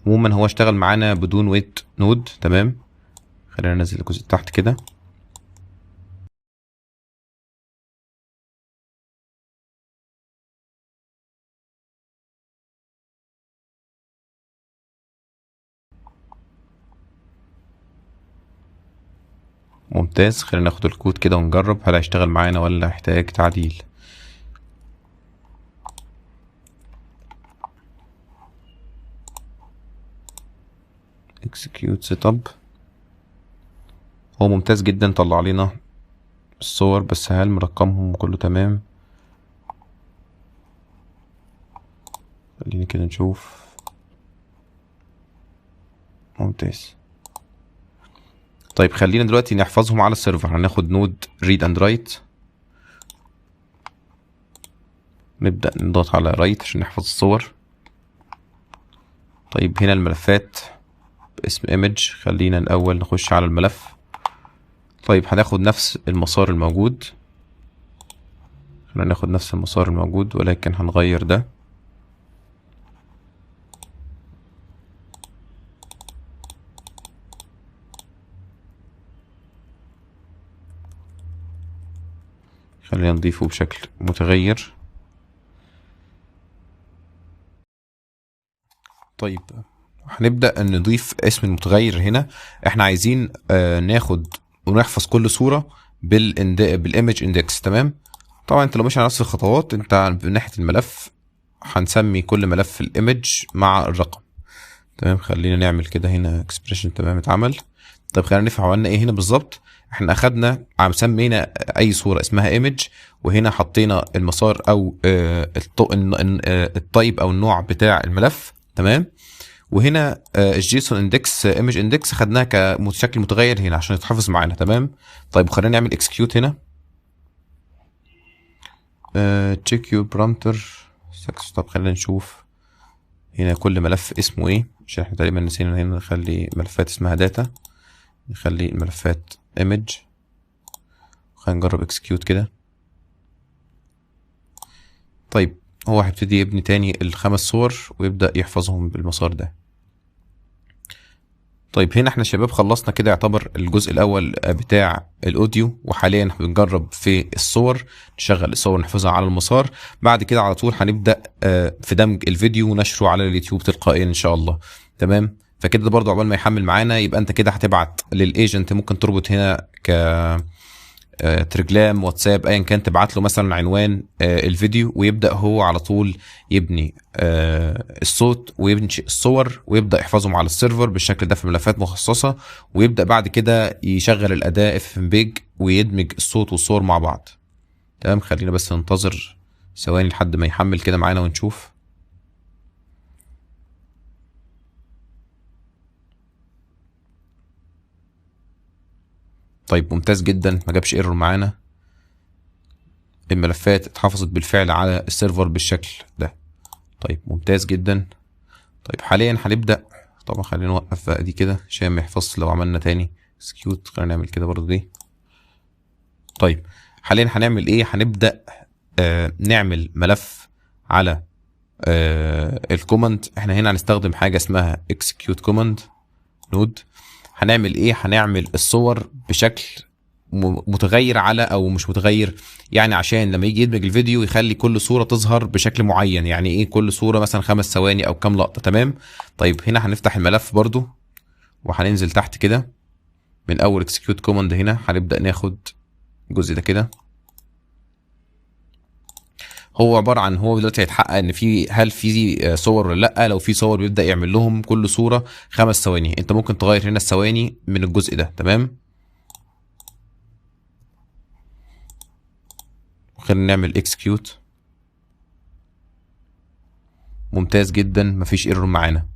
عموما هو اشتغل معانا بدون wait node. تمام، خلينا ننزل الجزء تحت كده. ممتاز، خلينا ناخد الكود كده ونجرب هل هيشتغل معانا ولا هيحتاج تعديل. execute setup. هو ممتاز جدا، طلع لنا الصور، بس هل مرقمهم كله تمام؟ خلينا كده نشوف. ممتاز. طيب خلينا دلوقتي نحفظهم على ال server. هناخد node read and write، نبدأ نضغط على write عشان نحفظ الصور. طيب هنا الملفات باسم image، خلينا الأول نخش على الملف. طيب هناخد نفس المسار الموجود، خلينا ناخد نفس المسار الموجود ولكن هنغير ده. خلينا نضيفه بشكل متغير. طيب هنبدأ نضيف اسم المتغير هنا. احنا عايزين ناخد ونحفظ كل صورة بال image index. تمام، طبعا انت لو مش على نفس الخطوات، انت من ناحية الملف هنسمي كل ملف ال image مع الرقم. تمام، خلينا نعمل كده هنا expression. تمام، اتعمل. طيب خلينا نفهم عملنا ايه هنا بالظبط. احنا اخدنا سمينا اي صوره اسمها image، وهنا حطينا المسار او ال type او النوع بتاع الملف، تمام. وهنا ال JSON index image index خدناها كشكل متغير هنا عشان يتحفظ معانا، تمام. طيب خلينا نعمل execute هنا، check your parameter. طب خلينا نشوف هنا كل ملف اسمه ايه، عشان احنا تقريبا نسينا هنا نخلي ملفات اسمها data، نخلي الملفات image. خلينا نجرب execute كده. طيب هو هيبتدي يبني تاني الخمس صور ويبدأ يحفظهم بالمسار ده. طيب هنا احنا شباب خلصنا كده يعتبر الجزء الاول بتاع ال audio، وحاليا احنا بنجرب في الصور، نشغل الصور نحفظها على المسار. بعد كده على طول هنبدأ في دمج الفيديو ونشره على اليوتيوب تلقائيا ان شاء الله، تمام. فكده برضو عقبال ما يحمل معانا يبقى انت كده هتبعت لل agent، ممكن تربط هنا ك تليجرام واتساب ايا كان، تبعت له مثلا عنوان الفيديو ويبدا هو على طول يبني الصوت وينشئ الصور ويبدا يحفظهم على ال server بالشكل ده في ملفات مخصصة، ويبدا بعد كده يشغل الاداة FFmpeg ويدمج الصوت والصور مع بعض، تمام. خلينا بس ننتظر ثواني لحد ما يحمل كده معانا ونشوف. طيب ممتاز جدا، ما جابش error معانا، الملفات اتحفظت بالفعل على ال server بالشكل ده. طيب ممتاز جدا. طيب حاليا هنبدا، طبعا خلينا نوقف بقى دي كده عشان ما يحفظش لو عملنا تاني execute. خلينا نعمل كده برضو دي. طيب حاليا هنعمل ايه؟ هنبدا نعمل ملف على ال command. احنا هنا هنستخدم حاجة اسمها execute command node. هنعمل ايه؟ هنعمل الصور بشكل متغير على او مش متغير، يعني عشان لما يجي يدمج الفيديو يخلي كل صورة تظهر بشكل معين. يعني ايه كل صورة؟ مثلا 5 ثواني او كام لقطة، تمام. طيب هنا هنفتح الملف برضو وهننزل تحت كده من اول execute command. هنا هنبدأ ناخد الجزء ده كده، هو عبارة عن هو دلوقتي هيتحقق ان في هل في صور ولا لا. لو في صور بيبدا يعمل لهم كل صوره 5 ثواني. انت ممكن تغير هنا الثواني من الجزء ده، تمام. خلينا نعمل execute. ممتاز جدا، مفيش error معانا.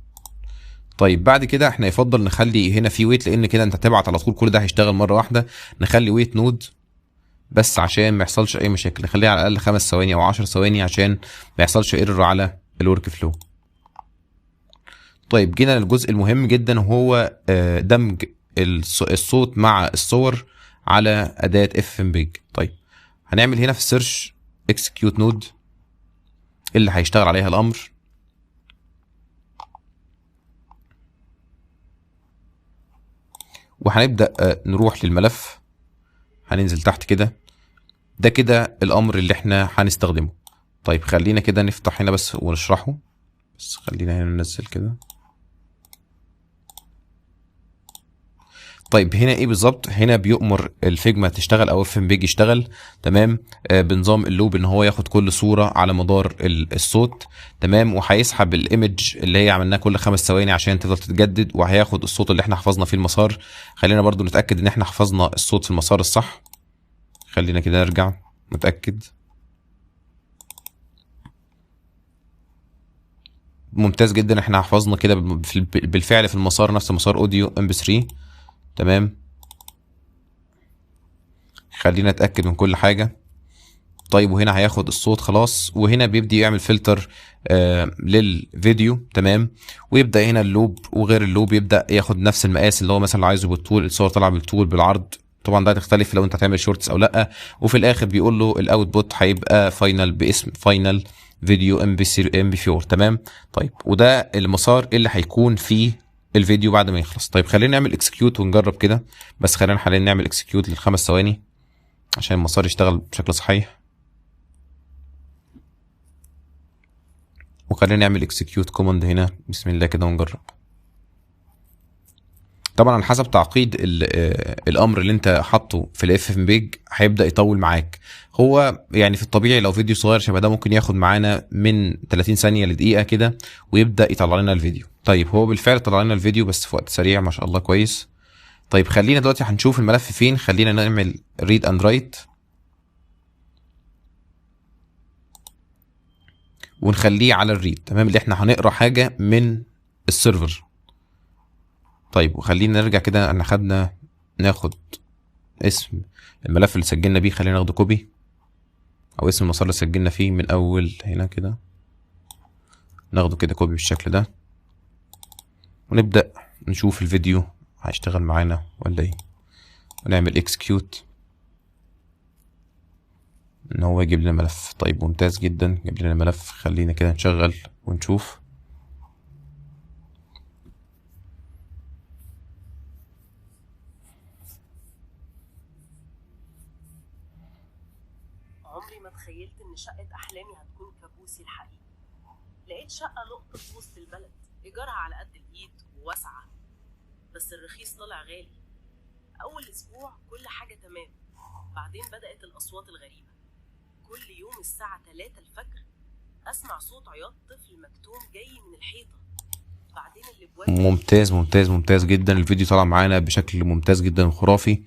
طيب بعد كده احنا يفضل نخلي هنا في wait، لان كده انت هتبعت على طول كل ده هيشتغل مرة واحدة. نخلي wait node بس عشان ما يحصلش اي مشاكل، نخليها على الاقل 5 ثواني او 10 ثواني عشان ما يحصلش error على ال workflow. طيب جينا للجزء المهم جدا، وهو دمج الصوت مع الصور على اداة FFmpeg. طيب هنعمل هنا في ال search execute node اللي هيشتغل عليها الامر. وهنبدأ نروح للملف، هننزل تحت كده، ده كده الامر اللي احنا هنستخدمه. طيب خلينا كده نفتح هنا بس ونشرحه، بس خلينا هنا ننزل كده. طيب هنا ايه بالظبط؟ هنا بيؤمر ال Figma تشتغل او FFmpeg يشتغل، تمام، بنظام ال loop ان هو ياخد كل صوره على مدار الصوت، تمام، وهيسحب ال image اللي هي عملناها كل 5 ثواني عشان تفضل تتجدد، وهياخد الصوت اللي احنا حفظنا فيه المسار. خلينا برضو نتاكد ان احنا حفظنا الصوت في المسار الصح. خلينا كده نرجع نتاكد. ممتاز جدا، احنا حفظنا كده بالفعل في المسار نفس مسار audio MP3، تمام. خلينا نتاكد من كل حاجة. طيب وهنا هياخد الصوت خلاص، وهنا بيبدي يعمل فلتر للفيديو، تمام، ويبدا هنا ال loop وغير ال loop يبدا ياخد نفس المقاس اللي هو مثلا عايزه بالطول، الصور طالعه بالطول بالعرض، طبعا ده هتختلف لو انت هتعمل shorts او لا. وفي الاخر بيقول له ال output هيبقى final باسم final video MP4، تمام. طيب وده المسار اللي هيكون فيه الفيديو بعد ما يخلص. طيب خلينا نعمل execute ونجرب كده، بس خلينا حاليا نعمل execute لل5 ثواني عشان المسار يشتغل بشكل صحيح. وخلينا نعمل execute command هنا بسم الله كده ونجرب. طبعا على حسب تعقيد الامر اللي انت حاطه في ال FFmpeg هيبدا يطول معاك. هو يعني في الطبيعي لو فيديو صغير شبه ده ممكن ياخد معانا من 30 ثانية لدقيقه كده ويبدا يطلع لنا الفيديو. طيب هو بالفعل طلع لنا الفيديو بس في وقت سريع ما شاء الله كويس. طيب خلينا دلوقتي هنشوف الملف فين. خلينا نعمل read and write ونخليه على ال read، تمام، اللي احنا هنقرا حاجة من ال server. طيب وخلينا نرجع كده، احنا خدنا ناخد اسم الملف اللي سجلنا بيه، خلينا ناخده copy، او اسم المسار اللي سجلنا فيه من اول هنا كده، ناخده كده copy بالشكل ده، ونبدأ نشوف الفيديو هيشتغل معانا ولا ايه. ونعمل execute ان هو يجيب لنا ملف. طيب ممتاز جدا، جاب لنا ملف. خلينا كده نشغل ونشوف. عمري ما تخيلت ان شقة احلامي هتكون كابوسي الحقيقي. لقيت شقة لقطة في وسط البلد، ايجارها على قد الايد وواسعة، بس الرخيص طلع غالي. اول اسبوع كل حاجة تمام، بعدين بدأت الاصوات الغريبة. كل يوم الساعة 3 الفجر اسمع صوت عياط طفل مكتوم جاي من الحيطة. بعدين الابواب. ممتاز ممتاز ممتاز جدا، الفيديو طلع معانا بشكل ممتاز جدا وخرافي.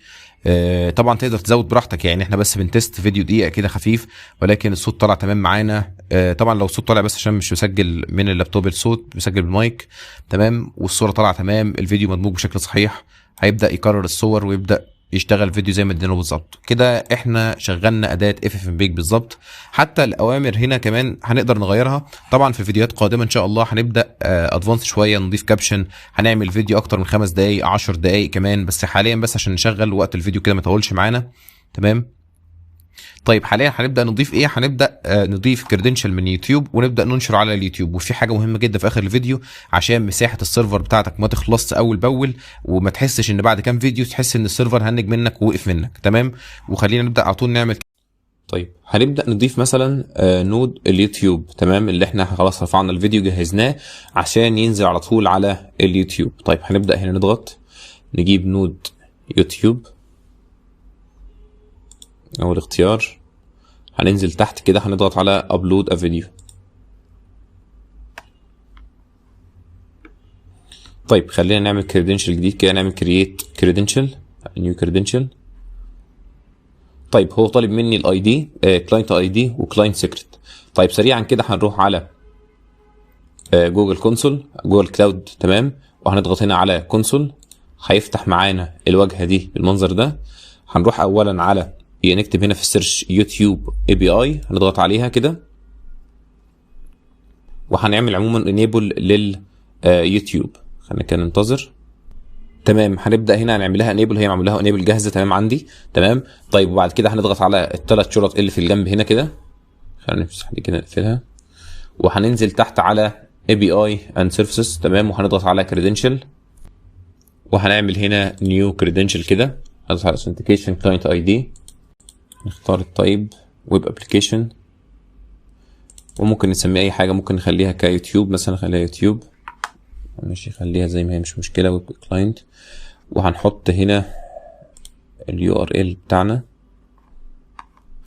طبعا تقدر تزود براحتك، يعني احنا بس بن test فيديو دقيقة كده خفيف، ولكن الصوت طلع تمام معانا. طبعا لو الصوت طالع بس عشان مش مسجل من اللابتوب، الصوت مسجل بالمايك، تمام، والصورة طالعه تمام، الفيديو مدموج بشكل صحيح، هيبدا يكرر الصور ويبدا يشتغل فيديو زي ما ادينا بالظبط كده. احنا شغلنا اداه FFmpeg بالظبط. حتى الاوامر هنا كمان هنقدر نغيرها. طبعا في فيديوهات قادمة ان شاء الله هنبدا advance شوية، نضيف caption، هنعمل فيديو اكتر من 5 دقائق 10 دقائق كمان، بس حاليا بس عشان نشغل وقت الفيديو كده ما يطولش معانا، تمام. طيب حاليا هنبدا نضيف ايه؟ هنبدا نضيف credential من يوتيوب ونبدا ننشر على اليوتيوب. وفي حاجة مهمة جدا في اخر الفيديو، عشان مساحة ال server بتاعتك ما تخلصش اول باول، وما تحسش ان بعد كام فيديو تحس ان ال server هنج منك ووقف منك، تمام. وخلينا نبدا على طول نعمل. طيب هنبدا نضيف مثلا node اليوتيوب، تمام، اللي احنا خلاص رفعنا الفيديو جهزناه عشان ينزل على طول على اليوتيوب. طيب هنبدا هنا نضغط نجيب node يوتيوب اول اختيار، هننزل تحت كده هنضغط على upload a video. طيب خلينا نعمل credential جديد كده، نعمل create credential new credential. طيب هو طالب مني ال ID، client ID و client secret. طيب سريعا كده هنروح على جوجل console، جوجل Cloud، تمام، وهنضغط هنا على console، هيفتح معانا الواجهة دي بالمنظر ده. هنروح اولا على نكتب هنا في ال search يوتيوب API، هنضغط عليها كده، وهنعمل عموما enable لليوتيوب. خلينا كده ننتظر، تمام. هنبدا هنا هنعملها enable، هي معمول لها enable جاهزة تمام عندي، تمام. طيب وبعد كده هنضغط على الثلاث شرط اللي في الجنب هنا كده، خلينا نمسح دي كده نقفلها، وهننزل تحت على API and services، تمام، وهنضغط على credential، وهنعمل هنا new credential كده، هنضغط على authentication client ID، نختار ال type web application، وممكن نسميه اي حاجة، ممكن نخليها كيوتيوب مثلا، خليها يوتيوب، ماشي، خليها زي ما هي مش مشكلة، web client. وهنحط هنا ال URL بتاعنا،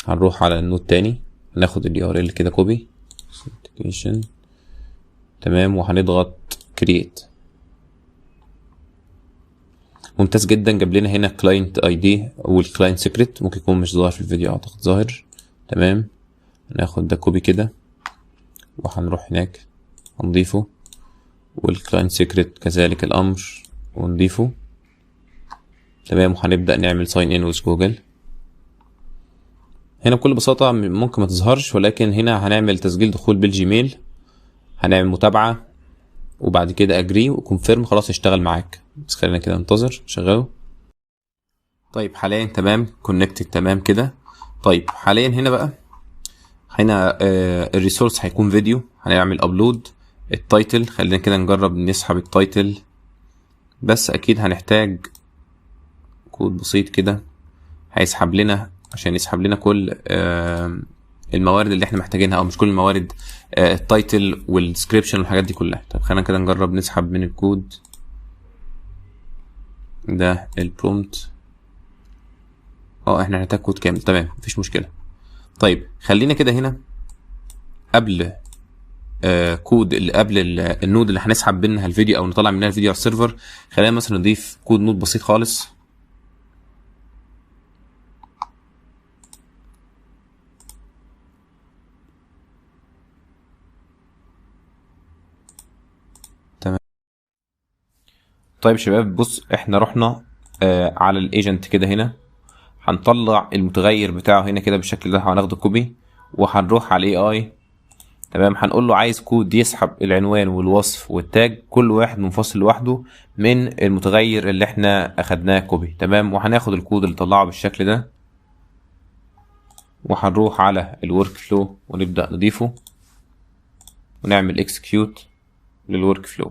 هنروح على ال node تاني ناخد ال URL كده copy authentication، تمام، وهنضغط create. ممتاز جدا، جاب لنا هنا client ID وال client secret، ممكن يكون مش ظاهر في الفيديو، اعتقد ظاهر، تمام. ناخد ده copy كده وهنروح هناك هنضيفه، وال client secret كذلك الامر ونضيفه، تمام. وهنبدا نعمل sign in with Google. هنا بكل بساطة ممكن ما تظهرش، ولكن هنا هنعمل تسجيل دخول بالجيميل، هنعمل متابعه، وبعد كده agree و confirm، خلاص اشتغل معاك. بس خلينا كده ننتظر شغله. طيب حاليا تمام، connected تمام كده. طيب حاليا هنا بقى، هنا ال resource هيكون فيديو، هنعمل upload. ال title خلينا كده نجرب نسحب ال title، بس اكيد هنحتاج كود بسيط كده هيسحب لنا، عشان يسحب لنا كل الموارد اللي احنا محتاجينها، او مش كل الموارد، ال title وال description والحاجات دي كلها. طب خلينا كده نجرب نسحب من الكود ده ال prompt. احنا هنحتاج كود كامل، تمام، مفيش مشكلة. طيب خلينا كده هنا قبل كود اللي قبل ال node اللي هنسحب منها الفيديو او نطلع منها الفيديو على ال server. خلينا مثلا نضيف كود node بسيط خالص. تمام. طيب شباب بص، احنا رحنا على ال agent كده، هنا هنطلع المتغير بتاعه هنا كده بالشكل ده، هناخده copy وهنروح على ال AI. تمام، هنقول له عايز كود يسحب العنوان والوصف وال tag كل واحد منفصل لوحده من المتغير اللي احنا اخدناه copy. تمام، وهناخد الكود اللي طلعه بالشكل ده وهنروح على ال workflow ونبدأ نضيفه ونعمل execute لل workflow.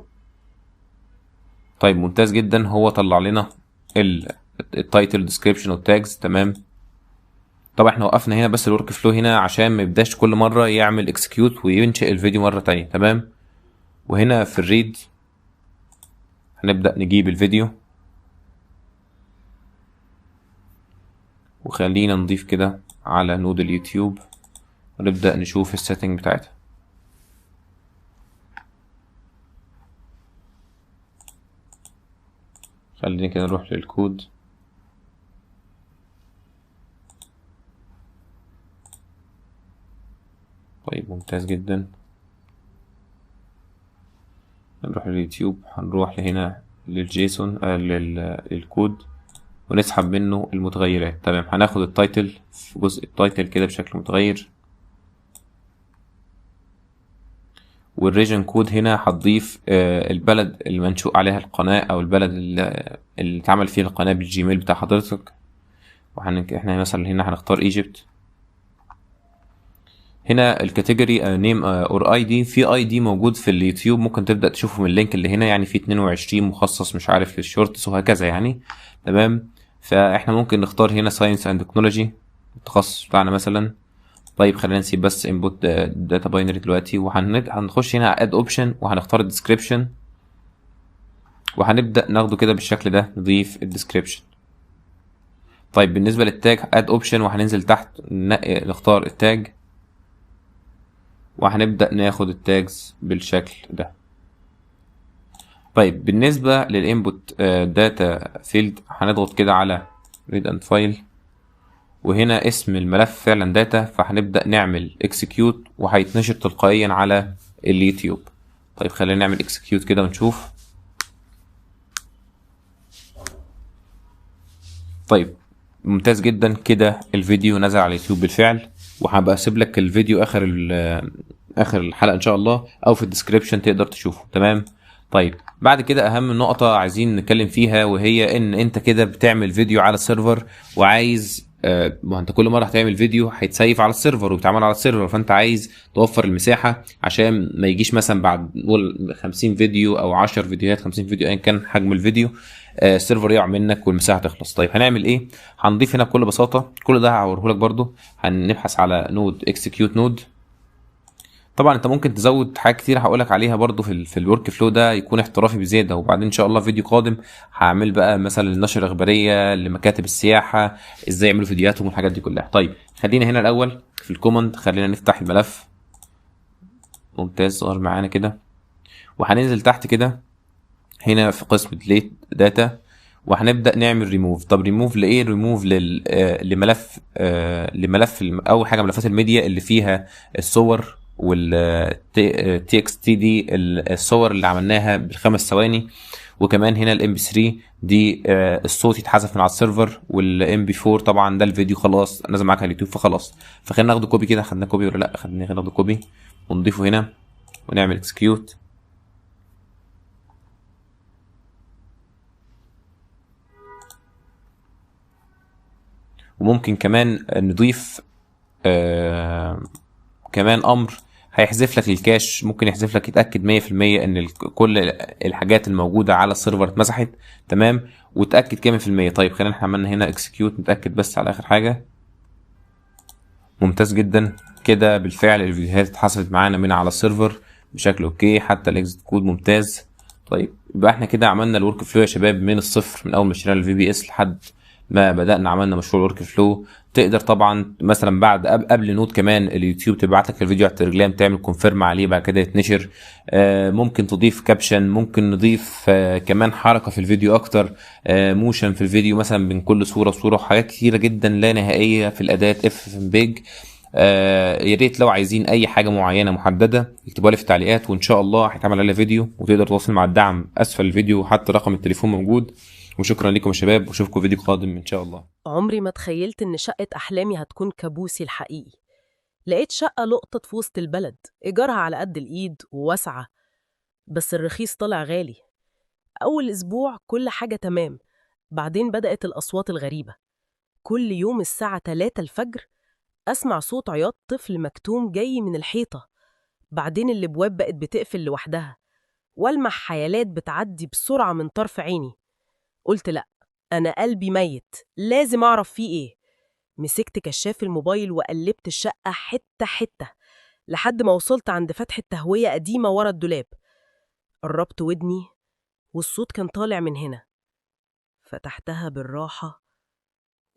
طيب ممتاز جدا، هو طلع لنا ال title description وال tags. تمام، طبعا احنا وقفنا هنا بس ال workflow هنا عشان ما يبداش كل مرة يعمل execute وينشئ الفيديو مرة تانية. تمام، وهنا في ال read هنبدا نجيب الفيديو، وخلينا نضيف كده على node اليوتيوب ونبدا نشوف ال setting بتاعتها. خلينا كده نروح للكود. طيب ممتاز جدا، نروح لليوتيوب، هنروح لهنا لل JSON للكود ونسحب منه المتغيرات. تمام، هناخد ال title في جزء ال title كده بشكل متغير، وال region code هنا هتضيف البلد المنشوء عليها القناة او البلد اللي اتعمل فيها القناة بالجيميل بتاع حضرتك. احنا مثلا هنا هنختار Egypt. هنا ال category name or ID، في ID موجود في اليوتيوب ممكن تبدا تشوفه من ال link اللي هنا، يعني في 22 مخصص مش عارف لل shorts وهكذا يعني. تمام، فاحنا ممكن نختار هنا science and technology التخصص بتاعنا مثلا. طيب خلينا نسيب بس input data binary دلوقتي، وهنخش هنا add option وهنختار ال description وهنبدا ناخده كده بالشكل ده، نضيف ال description. طيب بالنسبة لل tag add option وهننزل تحت نختار ال tag وهنبدأ ناخد ال tags بالشكل ده. طيب بالنسبة لل input data field هنضغط كده على read and file، وهنا اسم الملف فعلا data، فهنبدأ نعمل execute وهيتنشر تلقائيا على اليوتيوب. طيب خلينا نعمل execute كده ونشوف. طيب ممتاز جدا، كده الفيديو نزل على اليوتيوب بالفعل، وهبقى اسيب لك الفيديو اخر الحلقة ان شاء الله او في ال description تقدر تشوفه. تمام. طيب بعد كده اهم نقطة عايزين نتكلم فيها، وهي ان انت كده بتعمل فيديو على ال server وعايز ما انت كل مرة هتعمل فيديو هيتسيف على ال server وبيتعمل على ال server، فانت عايز توفر المساحة عشان ما يجيش مثلا بعد نقول 50 فيديو او 10 فيديوهات 50 فيديو ايا كان حجم الفيديو، ال server يقع منك والمساحة تخلص. طيب هنعمل ايه؟ هنضيف هنا بكل بساطة، كل ده هوريه لك برده، هنبحث على node execute node. طبعا انت ممكن تزود حاجات كتير هقولك عليها برده في ال workflow ده يكون احترافي بزيادة، وبعدين ان شاء الله فيديو قادم هعمل بقى مثلا النشر الاخبارية لمكاتب السياحة ازاي يعملوا فيديوهاتهم والحاجات دي كلها. طيب خلينا هنا الاول في ال command، خلينا نفتح الملف. ممتاز، ظهر معانا كده، وهننزل تحت كده هنا في قسم delete data وهنبدا نعمل ريموف. طب ريموف لايه؟ ريموف لملف لملف اول حاجة ملفات الميديا اللي فيها الصور وال TXT دي الصور اللي عملناها بالخمس ثواني، وكمان هنا ال MP3 دي الصوت يتحذف من على ال server، وال MP4 طبعا ده الفيديو خلاص نزل معاك على اليوتيوب فخلاص. فخلينا ناخده copy كده، خدنا copy ولا لا؟ خلينا ناخده copy ونضيفه هنا ونعمل execute. وممكن كمان نضيف كمان امر هيحذف لك ال cache، ممكن يحذف لك يتاكد 100% ان كل الحاجات الموجودة على ال server اتمسحت. تمام، وتاكد كام في المية. طيب خلينا احنا عملنا هنا execute، نتاكد بس على اخر حاجة. ممتاز جدا، كده بالفعل الفيديوهات اتحذفت معانا من على ال server بشكل okay، حتى ال exit code ممتاز. طيب يبقى احنا كده عملنا ال workflow يا شباب من الصفر، من اول ما اشترينا ال VPS لحد ما بدانا عملنا مشروع workflow. تقدر طبعا مثلا بعد قبل node كمان اليوتيوب تبعت لك الفيديو على التليجرام، تعمل confirm عليه، بعد كده يتنشر. ممكن تضيف caption، ممكن نضيف كمان حركة في الفيديو اكتر، motion في الفيديو مثلا بين كل صوره وصوره، وحاجات كتيرة جدا لا نهائية في الاداة FFmpeg. يا ريت لو عايزين اي حاجة معينة محددة اكتبوها لي في التعليقات، وان شاء الله هيتعمل عليها فيديو، وتقدر تتواصل مع الدعم اسفل الفيديو، حتى رقم التليفون موجود. وشكرا لكم يا شباب، واشوفكم فيديو قادم ان شاء الله. عمري ما تخيلت إن شقة أحلامي هتكون كابوسي الحقيقي. لقيت شقة لقطة في وسط البلد، إيجارها على قد الإيد وواسعة، بس الرخيص طلع غالي. أول أسبوع كل حاجة تمام، بعدين بدأت الأصوات الغريبة. كل يوم الساعة 3 الفجر أسمع صوت عياط طفل مكتوم جاي من الحيطة. بعدين الأبواب بقت بتقفل لوحدها، والمح حيالات بتعدي بسرعة من طرف عيني. قلت لأ، أنا قلبي ميت، لازم أعرف فيه إيه. مسكت كشاف الموبايل وقلبت الشقة حتة حتة لحد ما وصلت عند فتحة تهوية قديمة ورا الدولاب. قربت ودني والصوت كان طالع من هنا. فتحتها بالراحة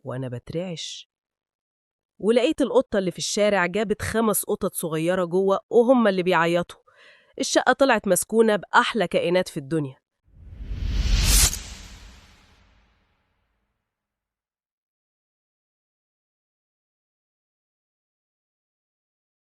وأنا بترعش، ولقيت القطة اللي في الشارع جابت 5 قطط صغيرة جوه وهم اللي بيعيطوا. الشقة طلعت مسكونة بأحلى كائنات في الدنيا.